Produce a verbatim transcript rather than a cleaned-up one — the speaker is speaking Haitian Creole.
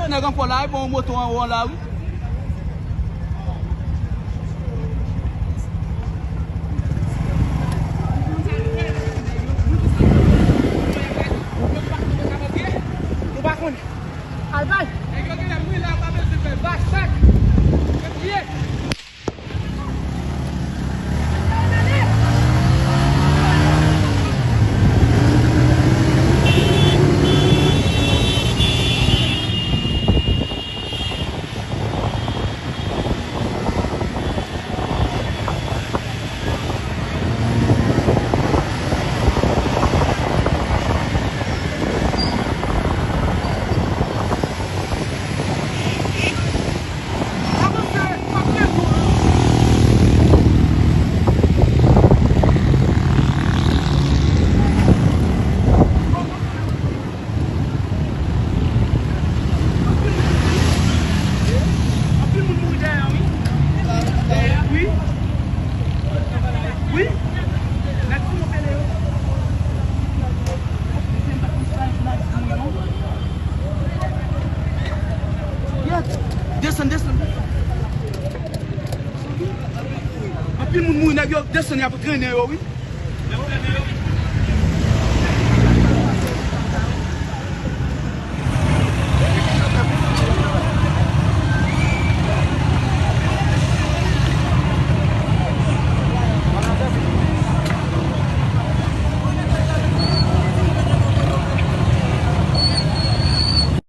Lòt nèg ankò la, wi, bon, moto anwo an la, wi. Nou pa konnen. Al bay. Nèg yo genlè mwen la, pa bezwen fè bay. Chak. Yo tiye. Anpil moun mouri dèyè, wi. Dèyè, wi. Wi. Nèg fou yo pele yo. Desann, desann, desann. Anpil moun mouri, nèg yo desann, y ap trennen yo, wi.